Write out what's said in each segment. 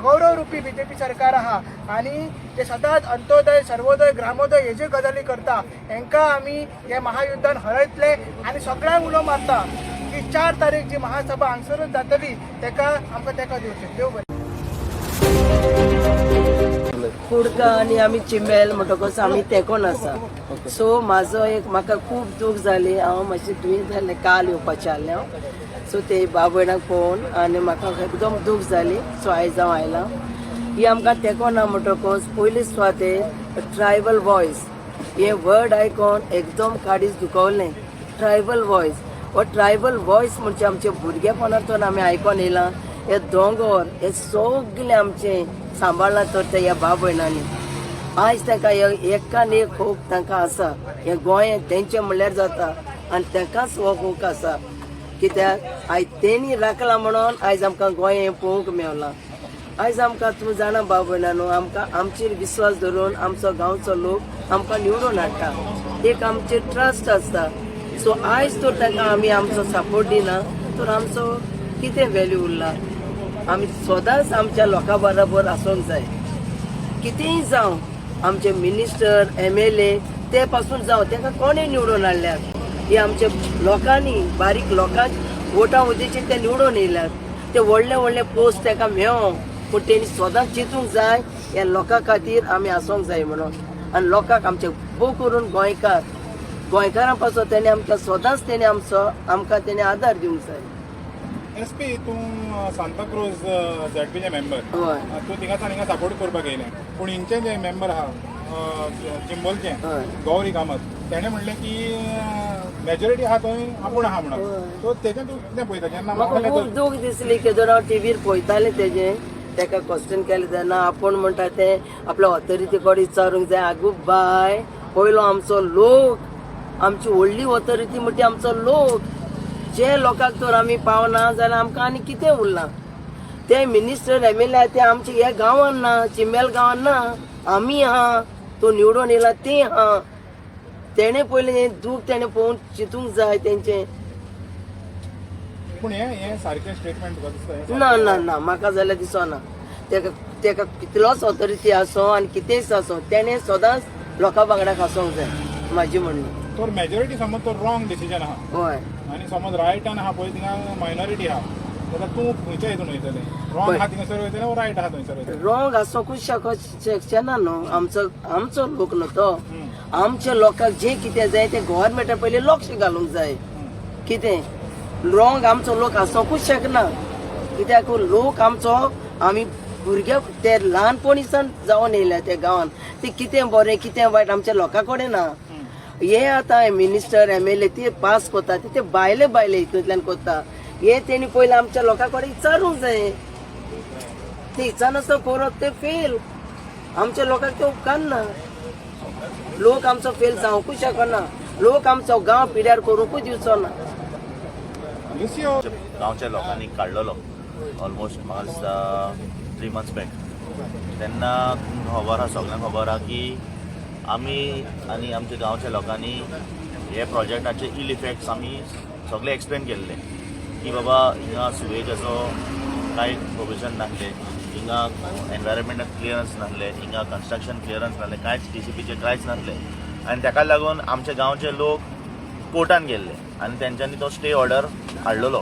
अगौरव रुपी बीजेपी सरकार आहा आनी ते सदांच अंत्योदय, सर्वोदय, ग्रामोदय हेज्यो गजाली करता. हेंकां आमी हे महायुद्धान हरयतले आनी सगळ्यांक उलो मारता की 4 तारीख जी महासभा हांगसरूच जातली, तेका आमकां तेका दिवचें. देव बरें. कुडका आनी आमी चिंबेल म्हणटकच आमी तेंकोन आसा. सो म्हाजो एक म्हाका खूब दूख जाली. हांव मातशें दुयेंत जालें, काल येवपाचें आहलें हांव. सो ते भाव भयणाक पळोवन आनी म्हाका एकदम दूख जाली. सो आयज हांव आयलां. ही आमकां तेंको ना म्हणटकच पयली सुवातेर ट्रायबल वॉयस हे वर्ड आयकोन एकदम काळीज दुखवलें. ट्रायबल वॉयस हो, ट्रायबल वॉयस म्हणजे आमच्या भुरगेपणांतून आमी आयकोन येयलां. हे दोंगर हे सगळे आमचे सांबाळ्ळां तर ते ह्या भाव भयणांनी. आयज तांकां एकान एक हक तांकां आसा. हें गोंय तेंचें म्हणल्यार जाता आनी तांकांच हो हक आसा, कित्याक आयज तेणी राखलां म्हणून आयज आमकां गोंय हें पळोवंक मेवलां. आयज आमकां, तूं जाणा भाव भयणांनो, आमकां आमचेर विस्वास धरून आमचो गांवचो लोक आमकां निवडून हाडटा. एक आमचेर ट्रस्ट आसता. सो आयज तर तांकां आमी आमचो सपोर्ट दिना तर आमचो कितें व्हॅल्यू उरला? आमी सदांच आमच्या लोकां बरोबर आसूंक जाय. कितेंय जावं, आमचे मिनिस्टर, एमएलए ते पासून जावं, तांकां कोणें निवडून हाडल्यात? हे आमच्या लोकांनी, बारीक लोकांक वोटां उदेचे ते निवडून येयल्यात. ते व्हडले व्हडले पोस्ट ताका मेळों, पूण तेणी सदांच चिंतूंक जाय, ह्या लोकां खातीर आमी आसूंक जाय म्हणून. आनी लोकांक आमचे भोव करून गोंयकार, गोंयकारां पासून तेणी आमकां सदांच तेणी आमचो आमकां तेणी आदार दिवंक जाय. एसपी, तूं सांताक्रूज झेडपीचे मेंबर. हय. तूं थिंगासान हिंगा सपोर्ट करपाक येयलें, पूण हिंचे जे मेंबर आहा चिंबलचे, गौरी कामत, तेणें म्हणलें की मेजॉरिटी आहा थंय आपूण आहा म्हणून. सो तेजें तूं कितें पळयता जेन्ना म्हाका खूब दूख दिसली की हांव टिवीर पळयतालें तेजें. तेका क्वेश्चन केलें तेन्ना आपूण म्हणटा तें आपल्या ऑथॉरिटी कडेन विचारूंक जाय. आगो बाय, पयलो आमचो लोक, आमची व्हडली ऑथॉरिटी म्हणजे आमचो लोक. जे लोकांक तर आमी पावना जाल्यार आमकां आनी कितें उरलां? ते मिनिस्टर, एमएलए ते आमचे ह्या गांवान ना, चिंबेल गांवान ना. आमी आहा, तो निवडून येयला ते आहा. तेणें पयलें हें दूख तेणें पळोवन चिंतूंक जाय तेंचें. पूण हें हें सारकें स्टेटमेंट तुका दिसता हें? ना ना ना, म्हाका जाल्यार दिसना. तेका तेका कितलोच ऑथॉरिटी आसो आनी कितेंच आसो, तेणें सदांच लोकां वांगडा आसूंक जाय, म्हाजी म्हणणी. तर मेजॉरिटी समज तो रॉंग डिसिजन आहा आनी समज रायटान आहा पळय थिंगा मायनॉरिटी आहा, जाल्यार तूं खंयच्या हितून वयतलें? रॉंग आहा थिंगासर वयतलें वो रायट आहा थंयसर वयतलें? रॉंग आसोकूच शकचें ना न्हू. आमचो आमचो लोक न्हू तो. आमच्या लोकांक जें कितें जाय तें गव्हर्मेंटा पयलीं लक्ष घालूंक जाय. कितें रॉंग आमचो लोक आसोकूच शकना, कित्याक लोक आमचो, आमी भुरगे ते ल्हानपणीसान जावन येयल्या त्या गांवान. ते कितें बरें कितें वायट आमच्या लोकां कडेन ना. हे आतां मिनिस्टर, एमएलए ते पास करता ते भायले भायले हितूंतल्यान करता. हे तेणी पयलीं आमच्या लोकां कडेन विचारूंक जाय. ते विचारनासतना करत ते फेल. आमच्या लोकांक ते उपकारना. लोक आमचो फेल जावंकूच शकना. लोक आमचो गांव पिड्यार करूंकूच दिवचो ना. लुसियो. गांवच्या लोकांनी काडलेलो ऑलमोस्ट म्हाका दिसता 3 मंथ्स बॅक. तेन्ना तुमकां खबर आहा, सगल्यांक खबर आहा की आमी आनी आमच्या गांवच्या लोकांनी हे प्रोजेक्टाचे इल इफेक्ट्स आमी सगळे एक्सप्लेन केल्ले की बाबा हिंगा सुवेजाचो कांय प्रोविजन नासलें, हिंगा एनवायरमेंटल क्लियरन्स नासलें, हिंगा कन्स्ट्रक्शन क्लियरन्स नासलें, कांयच डीसीपीचें कांयच नासलें. आनी ताका लागून आमच्या गांवचे लोक कोर्टान गेल्ले आनी तेंच्यांनी तो स्टे ऑर्डर हाडलेलो.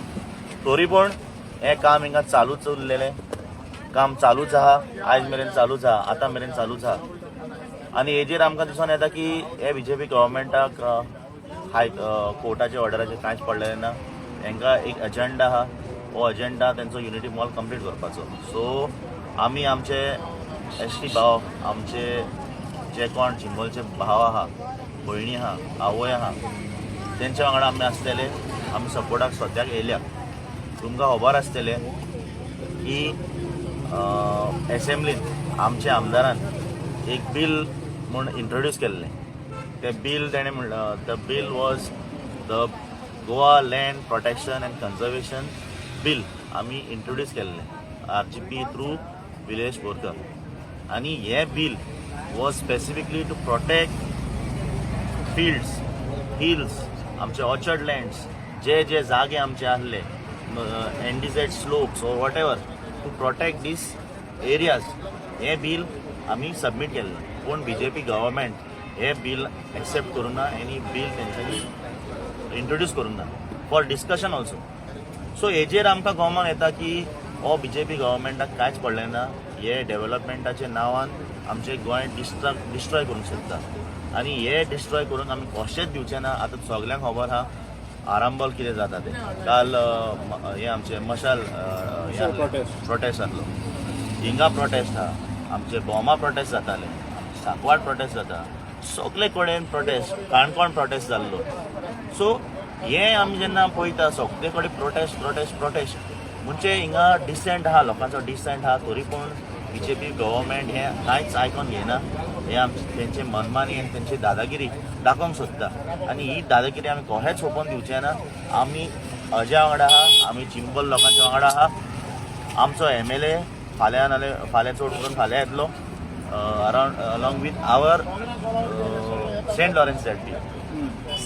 तरी पूण हें काम हिंगा चालूच उरलेलें. काम चालूच आहा, आयज मेरेन चालूच आहा, आतां मेरेन चालूच आहा. आनी हेजेर आमकां दिसून येता की हे बीजेपी गव्हर्मेंटाक हाय कोर्टाच्या ऑर्डराचेर कांयच पडलेलें ना. हेंकां एक एजेंडा आहा. हो एजेंडा तेंचो युनिटी मॉल कंप्लीट करपाचो. सो आमी आमचे एसटी भाव, आमचे जे कोण चिंबलचे भाव आहा, भयणी आहा, आवय आहा, तेंच्या वांगडा आमी आसतले. आमी सपोर्टाक सद्याक येयल्या. तुमकां खबर आसतलें की एसेंब्लीन आमच्या आमदारान एक बील म्हूण इंट्रोड्यूस केल्लें. तें बील तेणें म्हणलें, the bill was the Goa Land Protection and Conservation Bill. आमी इंट्रोड्यूस केल्लें आरजीपी थ्रू विलेश बोरकर. आनी हें bill was specifically to protect fields, hills, आमचे ऑर्चर्ड लँड्स, जे जे जागे आमचे आहले, NDZ slopes or whatever, to protect this areas हें बील आमी सबमीट केल्लें. पूण बीजेपी गव्हर्मेंट हें बील एक्सेप्ट करूं ना आनी बील तेंच्यांनी इंट्रोड्यूस करूंक ना फॉर डिस्कशन ऑल्सो. सो हेजेर आमकां कॉमन येता की हो बीजेपी गव्हर्मेंटाक कांयच पडलें ना. हे डेव्हलपमेंटाच्या नांवान आमचें गोंय डिस्ट्रॉय करूंक सोदता आनी हे डिस्ट्रॉय करूंक आमी कशेंच दिवचें ना. आतां सगल्यांक खबर आहा आरांबोल कितें जाता तें. काल हे आमचे मशाल protest. प्रोटेस्ट जाल्लो, हिंगा प्रोटेस्ट आहा, आमचे भोमा प्रोटेस्ट जाताले, सांकवाळ प्रोटेस्ट जाता, सगळे कडेन प्रोटेस्ट, काणकोण प्रोटेस्ट जाल्लो. सो हे आमी जेन्ना पळयता सगळे कडेन प्रोटेस्ट प्रोटेस्ट प्रोटेस्ट, म्हणजे हिंगा डिसेंट आहा, लोकांचो डिसेंट आहा, तरी पूण बीजेपी गव्हर्मेंट हें कांयच आयकोन घेयना. हे आमचे तेंचे मनमानी आनी तेंची दादागिरी दाखोवंक सोदता आनी ही दादागिरी आमी कोहेच सोंपोवन दिवचे ना. आमी अजया वांगडा आहा, आमी चिंबल लोकांच्या वांगडा आहा. आमचो एमएलए फाल्यां नाल्यार फाल्यां, चड करून फाल्यां येतलो around along with our Saint Lawrence ZP.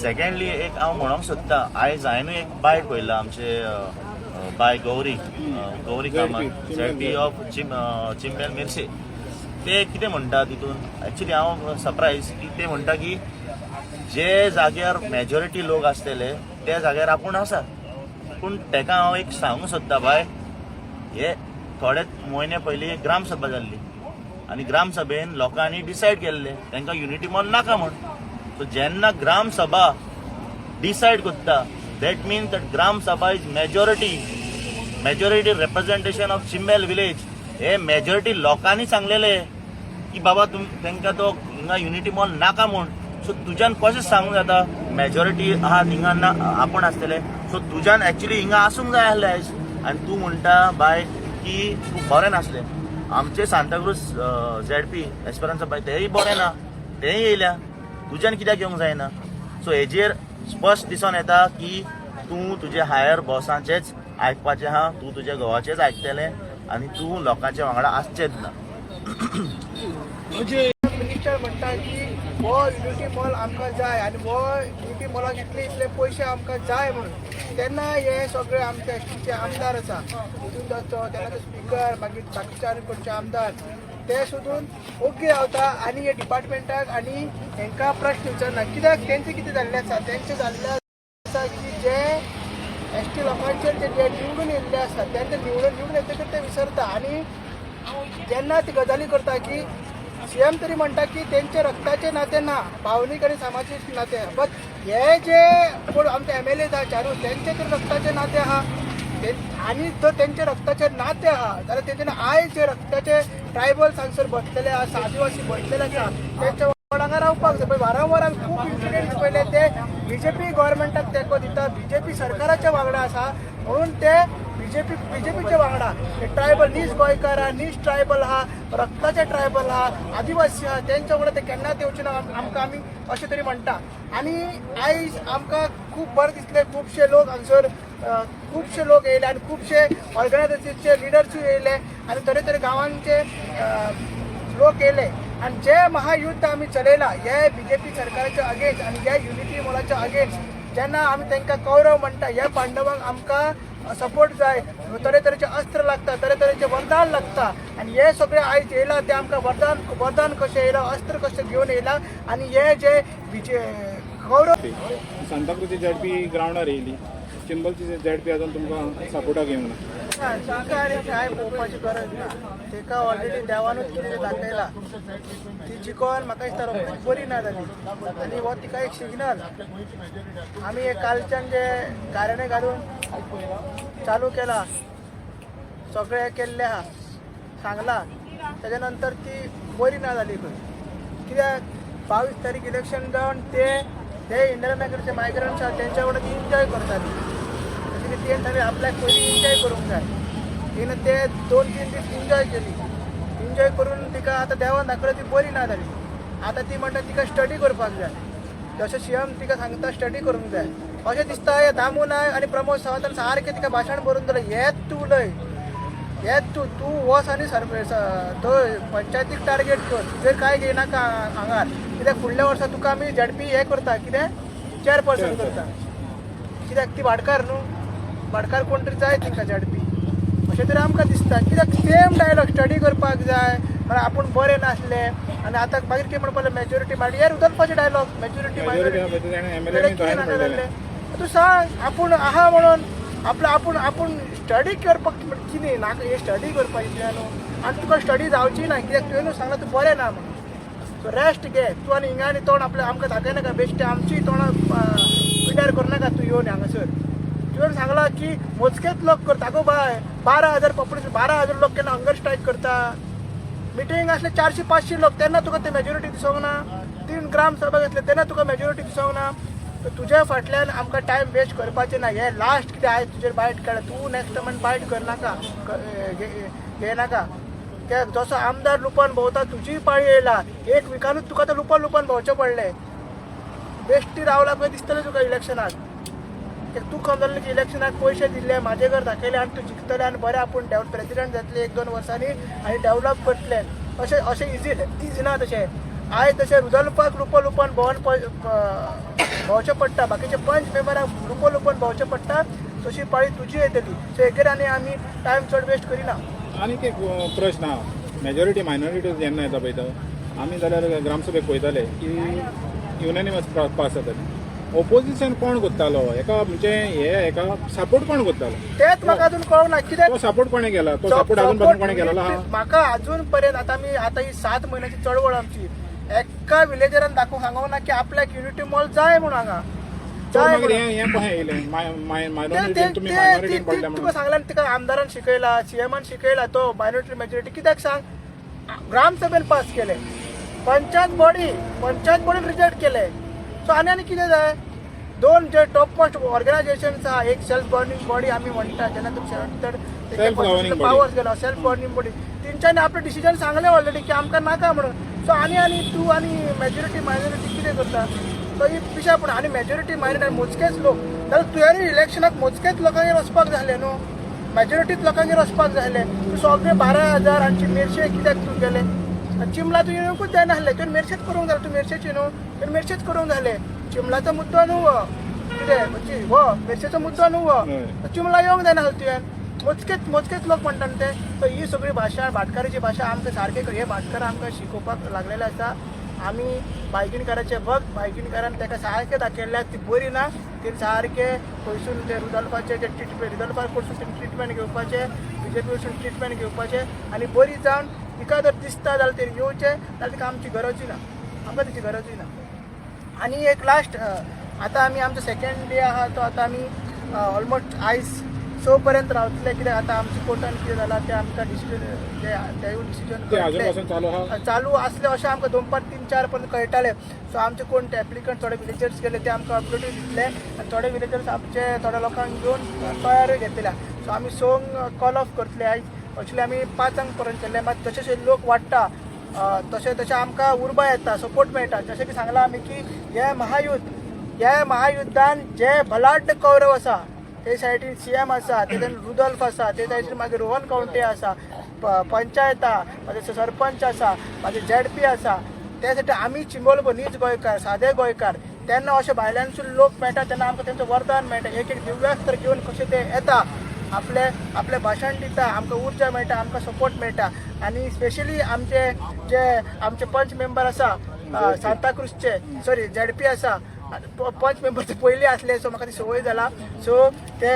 Secondly, एक हांव म्हणोंक सोदता, आयज हांवेनूय एक बायट पळयला आमचे बाय गौरी गौरी कामत, झेडपी ऑफ चिंबेल मिरसे. ते कितें म्हणटा तितून, एक्चुली हांव सरप्रायज की ते म्हणटा की जे जाग्यार मेजॉरिटी लोक आसतले त्या जाग्यार आपूण आसा. पूण तेका हांव एक सांगूंक सोदता, बाय, हे थोडे म्हयने पयलीं एक ग्रामसभा जाल्ली आनी ग्रामसभेन लोकांनी डिसायड केल्लें तांकां युनिटी मॉल नाका म्हूण. सो जेन्ना ग्रामसभा डिसायड करता, that means that gram sabha is majority representation of Chimbel village. हे मेजॉरिटी लोकांनी सांगलेले की बाबा तुम तांकां तो हिंगा युनिटी मॉल नाका म्हूण. सो तुज्यान कशें सांगूंक जाता मेजॉरिटी आहा हिंगा ना आपूण आसतले? सो तुज्यान एक्चुली हिंगा आसूंक जाय आसलें आयज आनी तूं म्हणटा बाय की तूं बरें नासलें. आमचे सांताक्रूज झेडपी एस्पेरन्सा बाय तेय बरें ना, तेय येयल्या, तुज्यान कित्याक येवंक जायना? सो हेजेर स्पश्ट दिसोन येता की तूं तुजे हायर बॉसांचेच आयकपाचें आहा, तूं तुज्या घोवाचेंच आयकतलें आनी तूं लोकांच्या वांगडा आसचेंच ना. मिनिस्टर म्हणटा की हो युनिटी मॉल आमकां जाय आनी हो युनिटी मॉलाक इतले इतले पयशे आमकां जाय म्हणून, तेन्ना हे सगळे आमचे एसटीचे आमदार आसा, तितून जाचो तेन्नाचो स्पिकर, मागीर बाकीचे आनी खंयचे आमदार, ते सोदून ओगी रावता आनी हे डिपार्टमेंटाक आनी हेंकां प्रश्न विचारना. कित्याक तेंचें कितें जाल्लें आसा, तेंचें जाल्लें आसा की जे एसटी लोकांचेर जे जे निवडून येयल्ले आसा, तेंचे निवडून येतकच ते विसरता. आनी जेन्ना ती गजाली करता की सीएम तरी म्हणटा की तेंचे रक्ताचे नाते ना, भावनीक आनी सामाजीक नाते, बट हे जे कोण आमचे एमएलए आहा चारू, तेंचे तरी रक्ताचे नाते आहा. आनी जर तेंचे रक्ताचे नाते आहा जाल्यार तेंच्यानी आयज जे रक्ताचे ट्रायबल्स हांगसर बसलेले आसा, आदिवासी बसलेले आसा, तेंच्या वांगडा हांगा रावपाक जाय. पळय, वारंवार आमी खूब इन्सिडेंट्स पळयले. ते बीजेपी गव्हर्मेंटाक तेंको दिता, बीजेपी सरकाराच्या वांगडा आसा म्हणून ते बीजेपीच्या वांगडा. ते ट्रायबल नीज गोंयकार आहा, नीज ट्रायबल आहा, रक्ताचे ट्रायबल आहा, आदिवासी आहा, तेंच्या वांगडा ते केन्नाच येवचे ना आमकां, आमी अशें तरी म्हणटा. आनी आयज आमकां खूब बरें दिसलें, खुबशे लोक हांगसर, खुबशे लोक येयले आनी खुबशे ऑर्गनायझेशनचे लिडर्सूय येयले आनी तरेतरे गांवांचे लोक येयले. आनी जे महायुद्ध आमी चलयला हे बीजेपी सरकाराच्या अगेन्स्ट आनी ह्या युनिटी मॉलाच्या अगेन्स्ट, जेन्ना आमी तांकां कौरव म्हणटा, ह्या पांडवांक आमकां सपोर्ट जाय, तरेतरेचे अस्त्र लागता, तरेतरेचे वरदान लागता. आनी हे सगळे आयज येयला ते आमकां वरदान वरदान कशें येयला, अस्त्र कशें घेवन येयला आनी हे जे विजय कौरव सांताक्रूजची झेडपी ग्रावंडार येयली, चिंबलची झेडपी अजून तुमकां सपोर्टाक येवंक ना. ताका आनी काय पळोवपाची गरज ना. ताका ऑलरेडी देवानूच कितें दाखयला. ती जिकोन म्हाका दिसता रोखडीच बरी ना जाली आनी हो तिका एक सिग्नल. आमी हे कालच्यान जे गाराणें घालून चालू केला, सगळें केल्लें आहा, सांगलां, तेच्या नंतर ती बरी ना जाली खंय. कित्याक 22 तारीख इलेक्शन जावन ते ते इंदिरानगरचे मायग्रंट्स आहा तेंच्या वांगडा ती एन्जॉय करताली. जशें की तेणें सांगलें आपल्याक पयलीं एन्जॉय करूंक जाय. तिणें ते 2-3 दीस एन्जॉय केली. एन्जॉय करून तिका आतां देवान दाखयलें, ती बरी ना जाली. आतां ती म्हणटा तिका स्टडी करपाक जाय. जशें सीएम तिका सांगता स्टडी करूंक जाय, अशें दिसता हे दामू नायक आनी प्रमोद सावंतान सारकें तिका भाशण बरोवन दिलें, हेच तूं उलय, हेच तूं तूं वच आनी सर्वे थंय पंचायतीक टार्गेट कर, तुजेर कांय घेयनाका आंगार. कित्याक फुडल्या वर्सा तुका आमी झेडपी हें करता, कितें चेअरपर्सन करता. कित्याक ती भाटकार न्हू, भाटकार कोण तरी जाय तिका झेडपी. अशें तरी आमकां दिसता. कित्याक सेम डायलॉग स्टडी करपाक जाय म्हळ्यार आपूण बरें नासले आनी आतां मागीर कितें म्हणपाक मॅजॉरिटी मागीर हे रुदोल्फाचे डायलॉग मॅजॉरिटी मेजॉरिटी आहा पळय, तेणें एमएलए कितें नाका जाल्लें. तूं सांग आपूण आहा म्हणून आपलो आपूण आपूण स्टडी करपाक कितें नाका हे स्टडी करपाची तुवें न्हू आनी तुका स्टडी जावची ना कित्याक तुवें न्हू सांगलां तूं बरें ना म्हणून. सो रेस्ट घे तूं आनी हिंगा आनी तोंड आपलें आमकां दाखयनाका बेश्टें आमची तोंडां पिड्ड्यार करनाका तूं येवन हांगासर. तुवें सांगलां की मोजकेच लोक करता गो बाय, 12,000 पॉप्युलेशन, 12,000 लोक केन्ना हंगर स्ट्रायक करता. मिटींग आसले 400-500 लोक तेन्ना तुका ते मेजॉरिटी दिसोंक ना. 3 ग्राम सभा घेतले तेन्ना तुका मेजॉरिटी दिसोंक ना. तुज्या फाटल्यान आमकां टायम वेस्ट करपाचें ना. हे लास्ट कितें आयज तुजेर बायट काडला तूं नेक्स्ट टायम बायट करनाका, घेयनाका. कित्याक जसो आमदार लुपान भोंवता तुजीय पाळी येयला. एक विकानूच तुका तो लुपान लुपान भोंवचें पडलें. बेश्टी रावला पळय दिसतलें तुका इलेक्शनाक. कित्याक तूं समजलें की इलेक्शनाक पयशे दिल्ले म्हाजे घर दाखयले आनी तूं जिखतलें आनी बरें आपूण प्रेजिडेंट जातलें 1-2 वर्सांनी आनी डेवलप करतलें. अशें अशें इजी इजी ना तशें. आयज तशें रुदोल्फाक लुपो लुपोन भोंवन भोंवचें पडटा, बाकीचे पंच मेंबराक लुपो लुपोन भोंवचें पडटा. तशी पाळी तुजी येतली. सो हेगेर आनी आमी टायम चड वेस्ट करिना. आनीक एक प्रश्न आहा, मेजॉरिटी मायनॉरिटी जेन्ना येता पळय तो आमी जाल्यार ग्रामसभेक पळयताले की युनॅनिमस पास जाताले. ओपोजिशन कोण करतालो हेका, म्हणजे हे हेका सपोर्ट कोण करतालो तेच म्हाका अजून कळोंक ना कित्याक तो सपोर्ट कोणें केला, तो सपोर्ट अजून पासून कोणें केलेलो आहा. म्हाका अजून पर्यंत आतां आमी आतां ही 7 म्हयन्याची चळवळ आमची एका विलेजरान दाखोवंक सांगोंक ना की आपल्याक युनिटी मॉल जाय म्हणून हांगा तर जाय मागीर म्हणून. हें हें कशें येयलें मायनॉरिटी, तुमी मायनॉरिटीन पडले तुका म्हणून सांगला न्ही, तिका आमदारान शिकयला, सीएमान शिकयला तो मायनॉरिटी मेजॉरिटी कित्याक सांग ग्रामसभेन पास केले, पंचायत बॉडी पंचायत बॉडीन रिजेक्ट केले. सो आनी आनी कितें जाय. 2 जे टॉप मोस्ट ऑर्गनायझेशन्स आहा, एक सेल्फ गव्हर्निंग बॉडी आमी म्हणटा जेन्ना तुमी 73 Self governing body. Powers गेलो सेल्फ गव्हर्निंग बॉडी तेंच्यांनी आपलें डिसिजन सांगलें ऑलरेडी की आमकां नाका म्हणून. सो आनी आनी तूं आनी मेजॉरिटी मायनॉरिटी कितें करता. सो ही पिशापण आनी मेजॉरिटी मायनॉरिटी मोजकेच लोक जाल्यार तुवें इलेक्शनाक मोजकेच लोकांगेर वचपाक जाय न्हू, मेजॉरिटीच लोकांगेर वचपाक जाय आसलें. तूं सगळे 12,000 आनी मेरशे कित्याक तूं गेले चिमला तूं येवंकूच जायना आसलें. तुवें मेरशेच करूंक जाय, तूं मेरशेची न्हू, तुवें मेरशेच करूंक जाय आसलें. चिमलाचो मुद्दो न्हू हो कितें म्हणजे हो मेरशेचो मुद्दो न्हू हो, चिमला येवंक जायना आसलें तुवें. मोजकेच मोजकेच लोक म्हणटा न्हू ते. सो ही सगळी भाशा भाटकाराची भाशा आमकां सारकें हे भाटकार आमकां शिकोवपाक लागलेले आसा. आमी बायगिणकाराचे भक्त, बायगिणकारान ताका सारकें दाखयल्लें ती बरी ना, ते सारकें पयसून ते रुदोल्फाचे ते ट्रिटमेंट रुदोल्फा कडसून तेणी ट्रिटमेंट घेवपाचें, बीजेपी कडसून ट्रिटमेंट घेवपाचें आनी बरी जावन तिका जर दिसता जाल्यार तेणी येवचें, जाल्यार तिका आमची गरजूय ना, आमकां तिची गरजूय ना. आनी एक लास्ट आतां आमी आमचो सेकेंड डे आहा तो आतां आमी ऑलमोस्ट आयज 6 पर्यंत रावतले कित्याक आतां आमच्या कोर्टान कितें जालां तें आमकां डिसिजन तेवूय डिसिजन ते अजून पासून चालू आहा, चालू आसले अशें आमकां 2, 3, 4 पर्यंत कळटालें. सो आमचे कोण ते एप्लिकंट थोडे विलेजर्स गेले ते आमकां अपडेटूय दितले आनी थोडे विलेजर्स आमचे थोड्या लोकांक घेवन तयारूय घेतल्या. सो आमी 6 कॉल ऑफ करतले आयज. एक्चुली आमी 5 पर्यंत केल्ले, मात जशे जशे लोक वाडटा तशें तशें आमकां उर्बा येता, सपोर्ट मेळटा. जशें की सांगलां आमी की हे महायुद्ध, ह्या महायुद्धान जे बलाढ्य कौरव आसा ते सायडीन सीएम आसा, ते सायडीन रुदोल्फ आसा, ते सायडीन मागीर रोहन खंवटे आसा, पंचायत आहा, मागीर सरपंच आसा, मागीर झेडपी आसा. त्या साठी आमी चिंबोल नीज गोंयकार, सादे गोंयकार तेन्ना अशे भायल्यानसून लोक मेळटा तेन्ना आमकां तेंचें वरदान मेळटा. एक एक दिव्यास्त्र घेवन कशें ते येता, आपले आपलें भाशण दिता, आमकां उर्जा मेळटा, आमकां सपोर्ट मेळटा. आनी स्पेशली आमचे जे आमचे पंच मेंबर आसा सांताक्रूजचे, सॉरी झेडपी आसा, पंच मेंबर ते पयलीं आसले, सो म्हाका ती संवय जाला. सो ते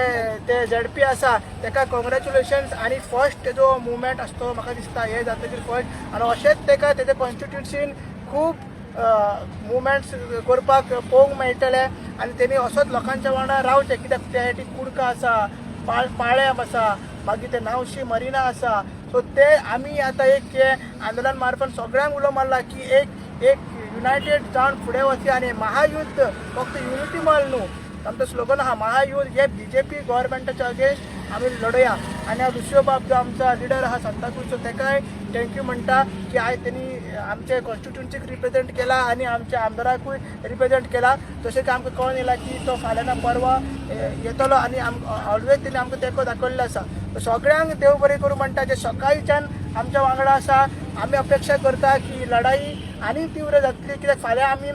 ते झेडपी आसा तेका कॉंग्रेच्युलेशन्स. आनी फर्स्ट तेजो मुवमेंट आसता तो म्हाका दिसता हे जातकीर फर्स्ट, आनी अशेंच तेका तेजे कॉन्स्टिट्युन्सीन खूब मुवमेंट्स करपाक पळोवंक मेळटले. आनी तेणी असोच लोकांच्या वांगडा रावचें कित्याक त्या सायडीक कुडका आसा, पाळेम आसा, मागीर ते नावशी मरिना आसा. सो ते आमी आतां एक हे आंदोलन मार्फत सगळ्यांक उलो मारला की एक एक युनायटेड जावन फुडें वचया आनी महायुद्ध फक्त युनिटी मॉल न्हू, आमचो स्लोगन आहा महायुद्ध हे बीजेपी गव्हर्मेंटाच्या अगेन्स्ट आमी लढोया. आनी हांव दुसरो बाब जो आमचो लिडर आहा सांताक्रूजचो तेकाय thank you म्हणटा की आयज तेणी आमचे कॉन्स्टिट्युन्सीक रिप्रेझेंट केला आनी आमच्या आमदाराकूय रिप्रेझेंट केला. तशें की आमकां कळोन येयला की तो फाल्यां ना परवा येतलो आनी ऑलवेज तेणी आमकां तेंको दाखयल्लो आसा. सगळ्यांक देव बरें करूं म्हणटा जे सकाळच्यान आमच्या वांगडा आसा. आमी अपेक्षा करता की लढाई आनी तीव्र जातली कित्याक फाल्यां आमी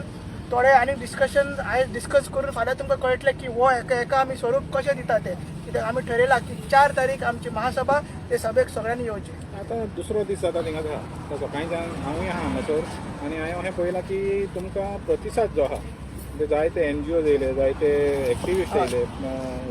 थोडे आनी डिस्कशन आयज डिस्कस करून फाल्यां तुमकां कळटलें की हो हेका हेका आमी स्वरूप कशें दिता तें. कित्याक आमी ठरयलां की 4 तारीख आमची महासभा, ते सभेक सगळ्यांनी येवचें. आतां दुसरो दीस जाता थिंगा आहा. आतां सकाळच्यान हांवूय आहा हांगासर आनी हांवें अशें पळयलां की तुमकां प्रतिसाद जो आहा, म्हणजे जायते एनजीओज येयले, जायते एक्टिविस्ट येयले,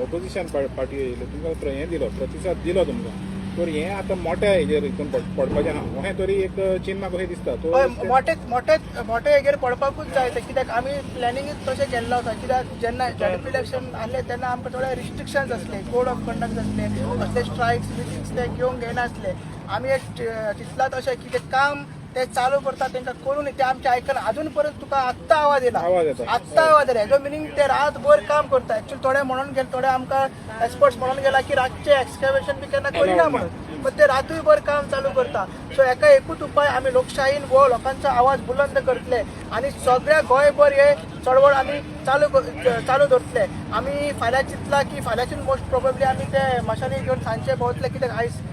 ओपोजिशन पार्टी येयले, तुमकां हें दिलो, प्रतिसाद दिलो तुमकां. तर हें आतां मोट्या हेजेर हितून पडपाचें आहा अशें तरी एक चिन्ह कशें दिसता. हय, मोटे मोटे मोटे हेगेर पडपाकूच जाय तें, कित्याक आमी प्लॅनिंगूच तशें केल्लो आसा. कित्याक जेन्ना झेडपी इलेक्शन आसलें तेन्ना आमकां थोडे रिस्ट्रिक्शन्स आसले, कोड ऑफ कंडक्ट आसले, असले स्ट्रायक्स मिटिंग्स ते घेवंक घेयनासले. आमी एक चिंतलां तशें की तें काम ते चालू करता तांकां करून ते आमचें आयकना. अजून परत तुका आत्तां आवाज येयला, आवाज येता. आत्तां आवाज येयला. हेजो मिनींग ते रातभर काम करता. एक्चुअली थोडे म्हणून गेले, थोडे आमकां एक्सपर्ट्स म्हणून गेला की रातचे एक्सकवेशन बी केन्ना करिना म्हणून, पण ते रातूय भर काम चालू करता. सो हेका एकूच उपाय, आमी लोकशाहीन वो लोकांचो आवाज बुलंद करतले आनी सगळ्या गोंयभर हे चळवळ आमी चालू दवरतले. आमी फाल्यां चिंतला की फाल्यांच्यान मोस्ट प्रोबेबली आमी ते मशाली घेवन सांजचे भोंवतले, कित्याक आयज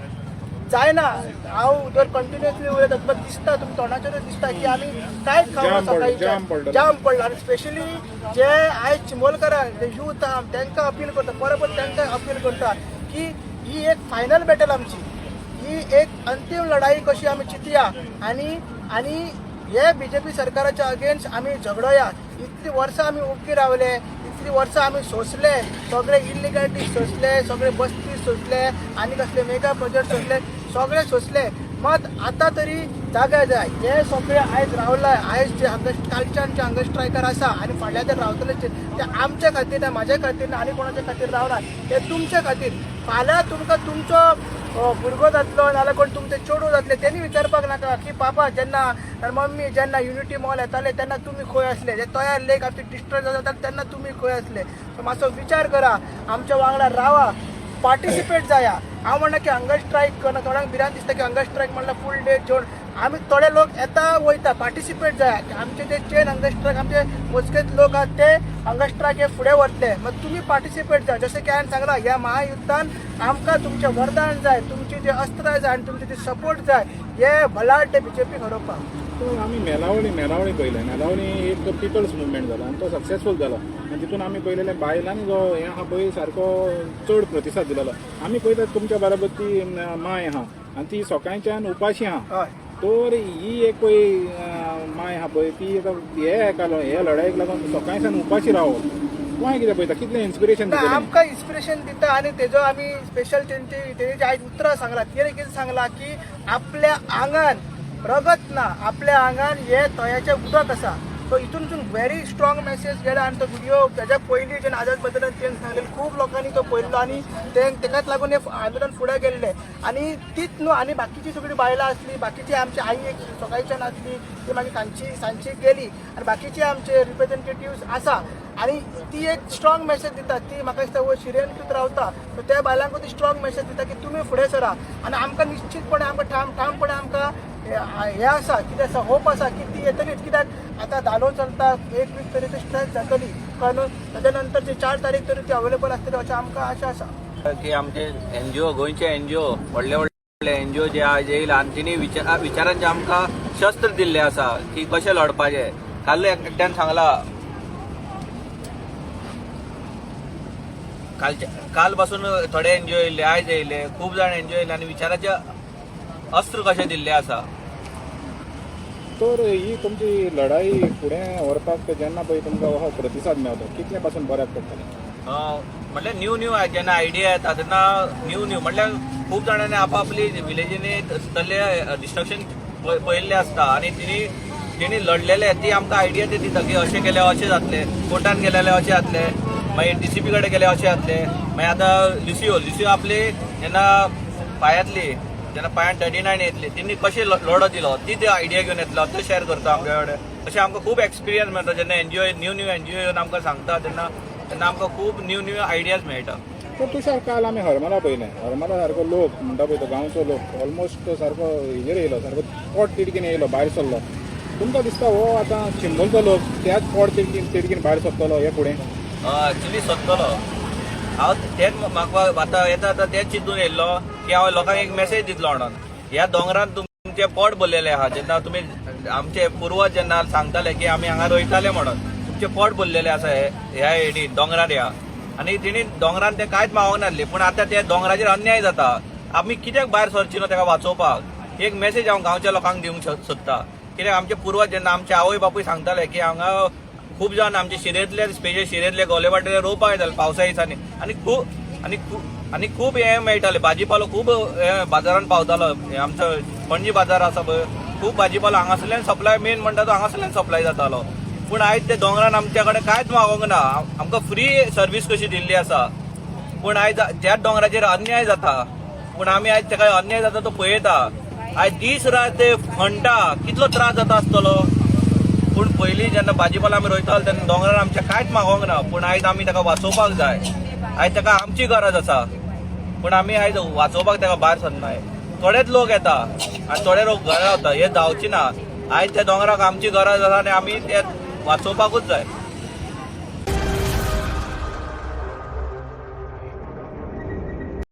जायना. हांव जर कंटिन्युअसली उलयता तुका दिसता, तुमच्या तोंडाचेरूच दिसता की आमी कांयच खावना. जाम पडलो, सकाळी जाम पडलो. जाम पडला. आनी स्पेशली जे आयज चिंबोलकारांक जे यूथ आहा तांकां अपील करता, परत परत तांकां अपील करता की ही एक फायनल बॅटल आमची, ही एक अंतीम लढाई कशी आमी चिंतया आनी आनी हे बीजेपी सरकाराच्या अगेन्स्ट आमी झगडोया. इतली वर्सां आमी ओग्गी रावले, इतली वर्सां आमी सोंसले, सगळे इलिगलिटी सोंसले, सगळे बस्ती सोंसले आनी कसले मेगा प्रोजेक्ट सोंसले, सगळे सोंसले. मात आतां तरी जागा जाय. हे सगळे आयज रावला, आयज जे हंगर, कालच्यान जे हंगर स्ट्रायकर आसा आनी फाल्यां ते रावतले ते आमच्या खातीर ना, म्हाज्या खातीर ना, आनी कोणाच्या खातीर रावना, ते तुमच्या खातीर. फाल्यां तुमकां तुमचो भुरगो जातलो नाजाल्यार कोण तुमचे चेडूं जातले, तेणी विचारपाक नाका की पापा जेन्ना मम्मी जेन्ना युनिटी मॉल येताले तेन्ना तुमी खंय आसले, जे तयार लेक आमचे डिस्ट्रॉय जाता तेन्ना तुमी खंय आसले. सो मातसो विचार करा, आमच्या वांगडा रावा, पार्टिसिपेट जाया. हांव म्हणना की हंगर स्ट्रायक करना, थोड्यांक भिरांत दिसता की हंगर स्ट्रायक म्हणल्यार फूल डे जेवण. आमी थोडे लोक येता वयता, पार्टिसिपेट जाया. आमचे जे चेन हंगर स्ट्रायक, आमचे मोजकेच लोक आहात ते हंगर स्ट्रायक हे फुडें व्हरतले. मात तुमी पार्टिसिपेट जाय. जशें की हांवें सांगलां, ह्या महायुद्धान आमकां तुमचें वरदान जाय, तुमची जे अस्त्रां जाय आनी तुमचे जे सपोर्ट जाय हे बलाढ्य बीजेपी हरोवपाक. तर आमी मेलावणी पळयलें. मेलावणी एक पिपल्स मुवमेंट जाला आनी तो सक्सेसफूल जाला आनी तितून आमी पळयलेलें बायलांनी जो हें आहा पळय सारको चड प्रतिसाद दिलेलो. आमी पळयतात तुमच्या बरोबर ती माय आहा आनी ती सकाळच्यान उपाशी आहा. तर ही एक पळय माय आहा पळय ती एका हे एका हे लढायेक लागून सकाळच्यान उपाशी रावप, तुवें कितें पळयता, कितलें इन्स्पिरेशन ना, दितलें? आमकां इन्स्पिरेशन दिता आनी तेजो आमी स्पेशल तेंची तेणी जे आयज उतरां सांगलां, तेणी कितें सांगलां की आपल्या आंगान रगत ना, आपल्या आंगान हे तोयाचें उदक आसा. सो हितूनसून व्हेरी स्ट्रॉंग मॅसेज गेला. आनी तो व्हिडिओ तेज्या पयलीं जेन्ना आझाद बद्दल तेणी सांगलें, खूब लोकांनी तो पळयल्लो आनी ते तेकाच लागून हें आंदोलन फुडें गेल्लें. आनी तीच न्हू, आनी बाकीची सगळीं बायलां आसलीं, बाकीची आमची आई एक सकाळच्यान आसली, ती मागीर सांजची गेली आनी बाकीचे आमचे रिप्रेझेंटेटिव्स आसा आनी ती एक स्ट्रॉंग मॅसेज दिता. ती म्हाका दिसता वो शिरेंतूच रावता, सो त्या बायलांकूय ती स्ट्रॉंग मॅसेज दिता की तुमी फुडें सरा. आनी आमकां निश्चितपणे आमकां ठामपणे आमकां हें आसा, कितें आसा, होप आसा की ती येतलीच. कित्याक आतां धालो चलता, एक वीक तरी ती स्ट्रेच जातली, कळ्ळें न्हू? ताच्या नंतर जे 4 तारीख तरी ती अवेलेबल आसतली अशें आमकां आशा आसा. की आमचे एनजीओ, गोंयचे एनजीओ, व्हडले व्हडले एनजीओ जे आयज येयला आनी तेणी विचारांचे आमकां शस्त्र दिल्ले आसा की कशें लढपाचें. काल एकट्यान सांगला, कालच्या काल पासून थोडे एनजीओ येयल्ले, आयज येयले, खूब जाण एनजीओ येयले आनी विचाराचे अस्त्र कशें दिल्ले आसा. तर ही तुमची लढाई फुडें व्हरपाक जेन्ना पळय तुमकां हो प्रतिसाद मेळटा, कितले पासून बऱ्याक पडटलें? म्हटल्यार न्यू न्यू जेन्ना आयडिया येता तेन्ना न्यू न्यू म्हटल्यार खूब जाणांनी आपापली विलेजींनी तसले डिस्ट्रक्शन पळयल्लें आसता आनी तेणी लढलेले ती आमकां आयडिया ते दिता की अशें केल्यार अशें जातलें, कोर्टान गेले जाल्यार अशें जातलें, मागीर डीसीपी कडेन गेल्यार अशें जातलें. मागीर आतां लिसियो आपली जेन्ना पायांतली, जेन्ना पांयान 39 येतली, तेणी कशें लढो दिलो ती ते आयडिया घेवन येतलो, तो शेअर करता आमच्या कडेन. अशें आमकां खूब एक्सपिरियन्स मेळटा जेन्ना एनजीओ, न्यू न्यू एनजीओ येवन आमकां सांगता तेन्ना तेन्ना आमकां खूब न्यू न्यू आयडियाज मेळटा. तर तुषार, काल आमी हरमला पळयलें. हरमला सारको लोक म्हणटा पळय, तो गांवचो लोक ऑलमोस्ट सारको हेजेर येयलो, सारको पोट तिडकीन येयलो, भायर सरलो. तुमकां दिसता हो आतां चिंबलचो लोक त्याच पोट तिडकीन भायर सरतलो हे फुडें? एक्चुली सोदतलो हांव तेच, म्हाका आतां येता आतां तेच चिंतून येयल्लो की हांव लोकांक एक मेसेज दितलो म्हणून. ह्या दोंगरान तुमचें पोट भरलेलें आहा. जेन्ना तुमी आमचे पुर्वज जेन्ना सांगताले की आमी हांगा रोयताले म्हणून आमचें पोट भरलेलें आसा ह्या हेणी दोंगरार ह्या. आनी तेणी दोंगरान ते कांयच मागोंक नासले, पूण आतां त्या दोंगराचेर अन्याय जाता. आमी कित्याक भायर सरची न्हू तेका वाचोवपाक? एक मेसेज हांव गांवच्या लोकांक दिवंक सोदता. कित्याक आमचे पुर्वज जेन्ना आमचे आवय बापूय सांगताले की हांगा खूब जाण आमचे शिरेंतले, स्पेशल शिरेंतले गोलेवाटेले रोवपाक येताले पावसा दिसांनी, आनी खूब आनी खूब आनी खूब हें मेळटालें, भाजीपालो खूब हें बाजारान पावतालो. हे आमचो पणजी बाजार आसा पळय, खूब भाजीपालो हांगासरल्यान सप्लाय, मेन म्हणटा तो हांगासरल्यान सप्लाय जातालो. पूण आयज ते दोंगरान आमच्या कडेन कांयच मागोंक ना, आमकां फ्री सर्वीस कशी दिल्ली आसा. पूण आयज त्याच दोंगराचेर अन्याय जाता, पूण आमी आयज तेका अन्याय जाता तो पळयता. आयज दीस रात ते खणटा, कितलो त्रास जाता आसतलो. पूण पयलीं जेन्ना भाजीपाला आमी रोयताले तेन्ना दोंगरार आमच्या कांयच मागोंक ना, पूण आयज आमी ताका वाचोवपाक जाय. आयज ताका आमची गरज आसा, पूण आमी आयज वाचोवपाक ताका भायर सरनाय. थोडेच लोक येता आनी थोडे लोक घरा रावता. हे जावची ना. आयज त्या दोंगराक आमची गरज आसा आनी आमी ते वाचोवपाकूच जाय.